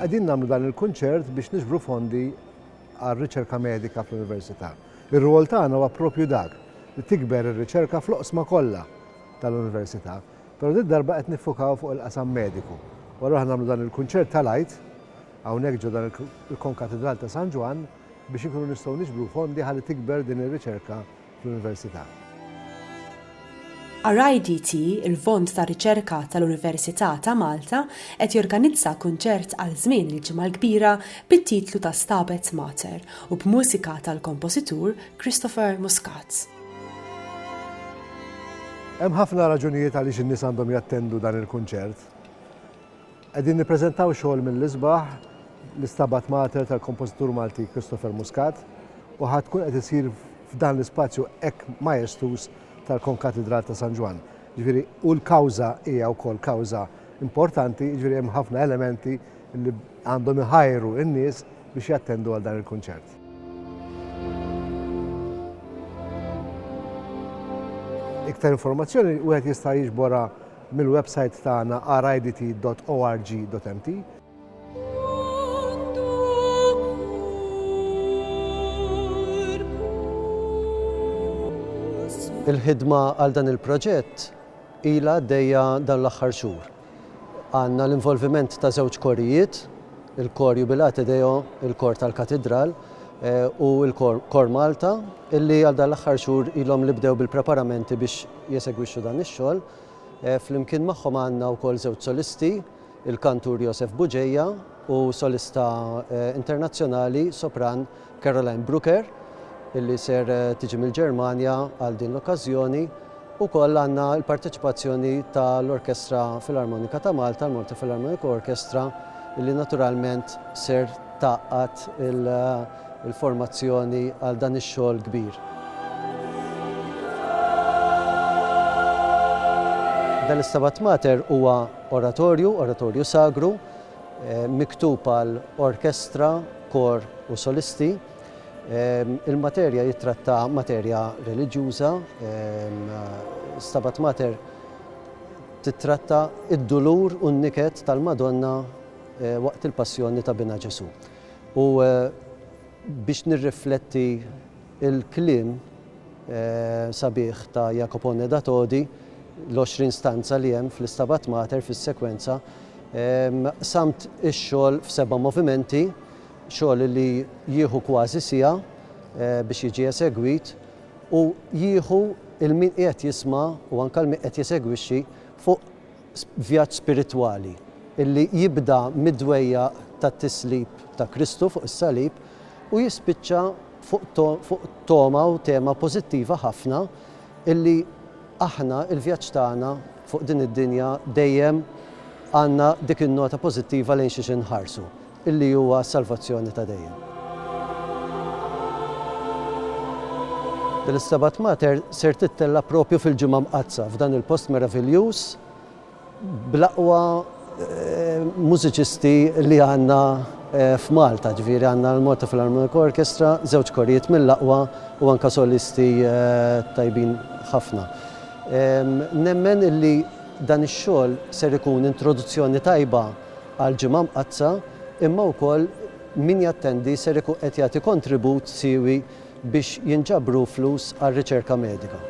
Qegħdin nagħmlu dan il-kunċert biex niġbru fondi għar-riċerka medika fl-Università. Ir-rwol tagħna huwa proprju dak, li tikber ir-riċerka fl-oqsma kollha tal-Università. Però did-darba qed niffukaw fuq il-qasam mediku. U allura ħa nagħmlu dan il-kunċert tal-Għid hawnhekk ġo dan il-Konkatidral ta' San Ġwann biex inkunu nistgħu niġbru fondi ħalli tikber din ir-riċerka fl-Università. RIDT, il-Fond ta' Riċerka tal-Università ta' Malta, qed jorganizza kunċert għal żmien il-Ġimgħa l-Kbira bit-titlu ta' Stabat Mater u b'mużika tal-kompożitur Christopher Muscat. Hemm ħafna raġunijiet għaliex in-nies għandhom jattendu dan il-kunċert. Qegħdin nippreżentaw xogħol mill-isbaħ, l-Istabat Mater tal-kompożitur Malti Christopher Muscat u ħa tkun qed isir f'dan l-ispazju hekk majestuż tal-Konkatidral ta' San Ġwann. Jiġifieri u l-kawża hija wkoll kawża importanti, jiġifieri hemm ħafna elementi li għandhom iħajru n-nies biex jattendu għal dan il-kunċert. Iktar informazzjoni wieħed jista' jiġborha mill-website tagħna ridt.org.mt. Il-ħidma għal dan il-proġett ilha għaddejja dawn l-aħħar xhur. Għandna l-involviment ta' żewġ korijiet, il-Kor Jubilate Deo, il-Kor tal-Katidral, u l-Kor Kor Malta, illi għal dan l-aħħar xhur ilhom li bdew bil-preparamenti biex jesegwixxu dan ix-xogħol. Flimkien magħhom għandna wkoll żewġ solisti, il-kantur Josef Bugeja u solista internazzjonali sopran Caroline Brucker illi ser tiġi mill-Ġermanja għal din l-okkażjoni. Ukoll għandna l-parteċipazzjoni tal-Orkestra Filarmonika ta' Malta, l-Malta Philharmonic Orchestra, illi naturalment ser tgħaqqad il-formazzjoni għal dan ix-xogħol kbir. Dan is-Stabat Mater huwa oratorju, oratorju sagru, miktub għal orkestra, kor u solisti. Il-materja jittratta materja reliġjuża, Stabat Mater tittratta d-dulur u n-niket tal-Madonna waqt il-passjoni ta' Binha Ġesù. U biex nirrifletti l-kliem sabiħ ta' Jacopone da Todi, l-20 stanza li hemm fl-Istabat Mater fis-sekwenza, qsamt ix-xogħol f'seba' movimenti, xogħol li jieħu kważi siegħa biex jiġi esegwit u jieħu 'l min qiegħed jisma' u anke 'l min qed jesegwixxi fuq vjaġġ spiritwali illi jibda mid-dwejjaq tat-tislib ta' Kristu fuq is-salib u jispiċċa fuq fuq togħma u tema pożittiva ħafna illi aħna il-vjaġġ tagħna fuq din id-dinja dejjem għandna dik in-nota pożittiva lejn xiex inħarsu illi huwa s-salvazzjoni ta' dejjem. L-Istabat Mater ser tittella' propju fil-Ġimgħa Mqaddsa f'dan il-post meraviljuż bl-aqwa mużiċisti li għandna f'Malta, ġifieri għandna l-Malta Philharmonic Orchestra, żewġ korijiet mill-aqwa u anke solisti tajbin ħafna. Nemmen illi dan ix-xogħol ser ikun introduzzjoni tajba għall-Ġimgħa Mqaddsa imma wkoll min jattendi ser ikun qed jagħti kontribut siewi biex jinġabru flus għar-riċerka medika.